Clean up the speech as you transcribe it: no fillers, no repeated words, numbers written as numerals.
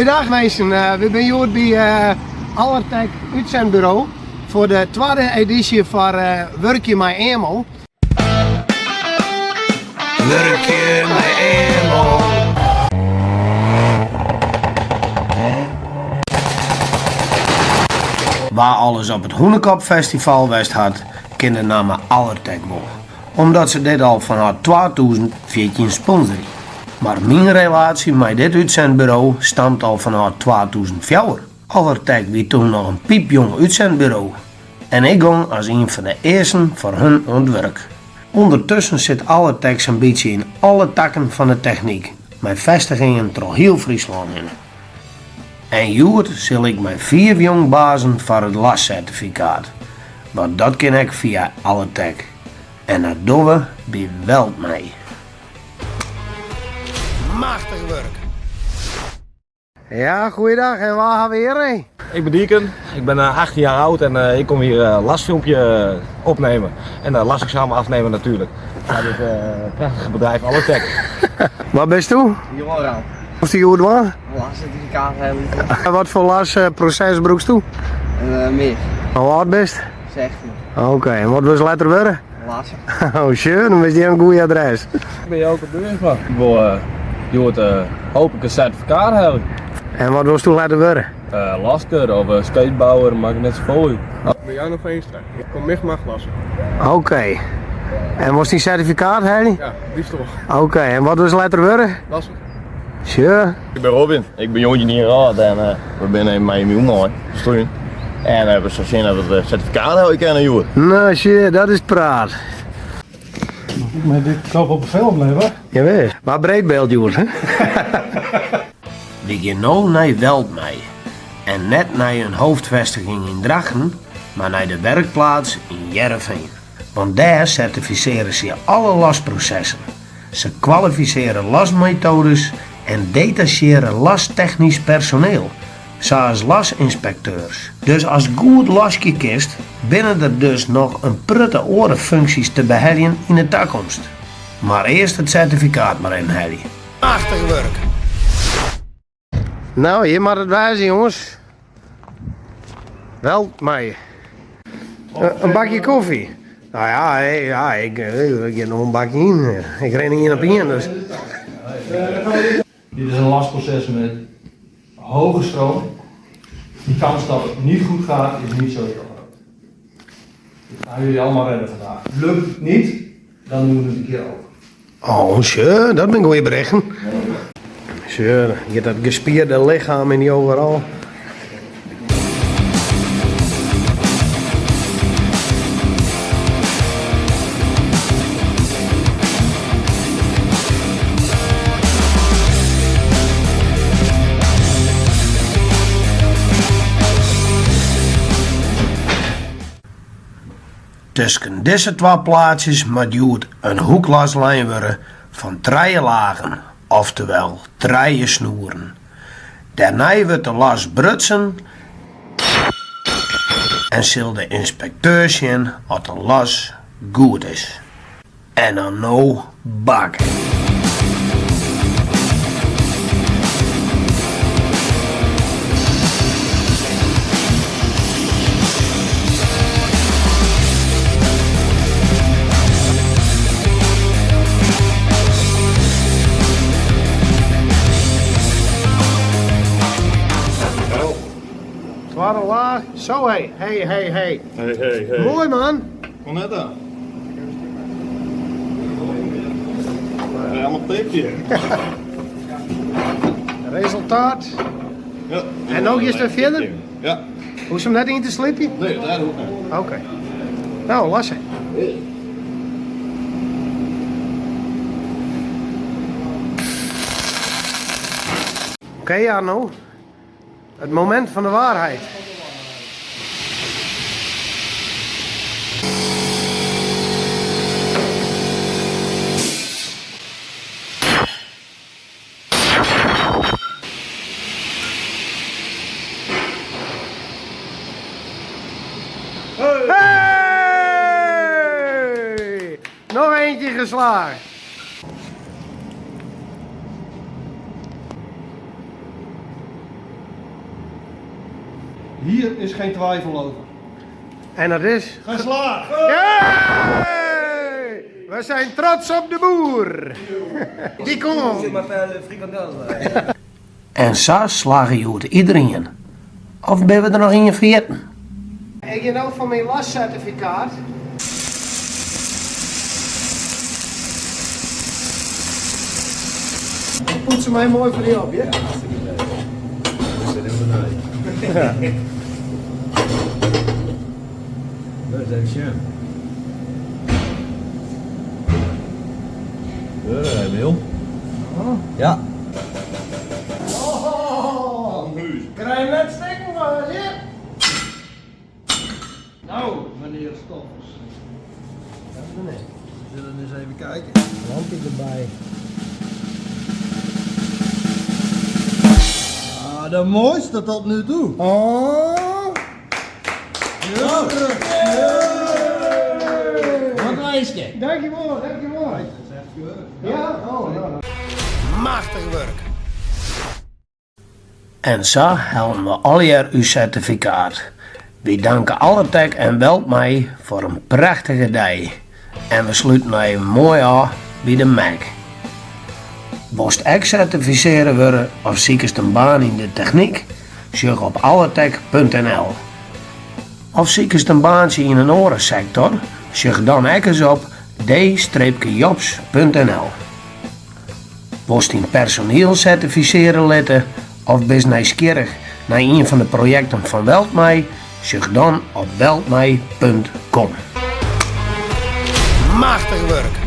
Goeiedag minsken, we binne hjoed by Allertech útsendburo foar de twadde edysje foar Wurkje mei Eamel. Wurkje mei Eamel. Wa alris op it Hûnekopfestival west hat, ken de namme Allertech wol. Omdat se dit al fanôf 2014 sponsorje. Mar myn relaasje mei dit útsendburo stamt al fanôf 2004. Allertech wie toen noch in piepjong útsendburo en ik gong as ien fan de earsten foar hun oan it wurk. Undertusken sit Allertech sa'n bytsje yn alle takken fan de technyk, mei festigingen troch hiel Fryslân hinne. En hjoed sil ik mei fiif jongbazen foar it lassertifikaat, want dat kin ek fia Allertech en dat dogge we by Weltmei. Machtich wurk! Ja, goeiedag en wa ha we hjir? Ik ben Dieken, ik ben 18 jaar oud en ik kom hier een lasfilmpje opnemen en een lasexamen afnemen natuurlijk. Bij dit prachtige bedrijf Allertech. Wa bisto? Joran. Wat hjoed dwaan? Lassertifikaat helje. Wat foar lasproses brûksto? Een MIG. Hoe âld bist? 16. Oké, en wat wolst letter wurde? Lasser. Oh, sure, dan bist hjir in goede adres. Ik ben Joke Buursma. Ik wol hjoed hooplik in sertifikaat helje. En wat wolsto letter wurde? Lasker of skatebouwer, makket net safolle út. Ik ben Jarno Veenstra. Ik kom MIG-MAG lassen. Oké. En wolst dyn sertifikaat helje? Ja, liefst wol. Oké, en wat wolst letter wurde? Lasser. Sure. Ik ben Robin, ik ben 19 jaar oud en we binne even mei Emiel mei, struin. En we sille sjen of we it sertifikaat helje kinne hjoed. Nou, sure, dat is praat. Maar dit kan op een film leven. Jawis, mar breedbeeld hjoed, hè? We gean no nei Weltmei. En net nei in hoofdvestiging yn Drachten, mar nei de werkplaats yn Hearrenfean. Want dêr sertifisearje se alle lasprosessen. Se kwalifisearje lasmetoades en detasjearje lastechnysk personeel, sa as lasinspekteurs. Dus ast goed laskje kinst, binne der dus noch in protte oare funksjes te beheljen yn 'e takomst. Mar earst it sertifikaat mar even helje. Prachtich wurk! Nou, hjir moat it wêze, jonges. Weltmei. In bakje kofje. Nou ja, ja ik, ik gean noch in bakje yn. Ik rin ien op ien, dus. Dit is een lasproces met hoge stroom. Die kans dat het niet goed gaat is niet zo heel groot. Ik ga jullie allemaal redden vandaag. Lukt het niet, dan doen we het een keer over. Oh, sure, dat binne goede berichten. Sure, giet dat gespierde lichem yn dy overal. Tusken dizze twa plaatsjes moat hjoed in hoeklas lein wurde fan trije lagen, oftewol trije snoeren. Dêrnei wurdt de las brutsen en sil de ynspekteur sjen oft de las goed is. En dan no bakke. Twadde laach. Zo hé, hey, hey, hey. Hey, hey, hey. Moai man. Kom net dan. Allemaal tapeje. Resultaat. Ja. En no giest wer fierder? Ja. Hoechst him net yn te slypjen? Nee, dat hoecht net. Oké. Nou, lasse. Oké Arno, het moment van de waarheid. Hey! Nog eentje geslaagd. Hier is geen twijfel over. En dat is? Geslaagd! Hey! We zijn trots op de boer! Die komt! En sa slagge hjoed iederien. Of binne we der noch ien ferjitten? Ik gean no foar myn lassertifikaat. Poetse my moai foar dy op, ja? Dat is even sjen. Emiel. Ja. Krij net stikken, maar ja. Nou, meneer Stoffers. We zullen eens even kijken. Lampje erbij. Ah, de mooiste tot nu toe. Oh! Wat een ijsje. Dankjewel, dankjewel. Dat is echt keurig. Ja? Oh, nou. Machtich wurk. En sa hellen we allegear ús sertifikaat. Wy danke Allertech en Weltmei foar in prachtige dei. En we sluten noch even moai ôf by de Mac. Wolst ek sertifisearre wurde of sikest in baan yn de technyk? Sjoch op allertech.nl. Of sikest in baantsje yn in oare sektor? Sjoch dan ek ris op d-jobs.nl. Wolst dyn personiel sertifisearje litte of bist nijsgjirrich nei ien fan de projekten fan Weltmei? Sjoch dan op weltmei.com. Machtich wurk!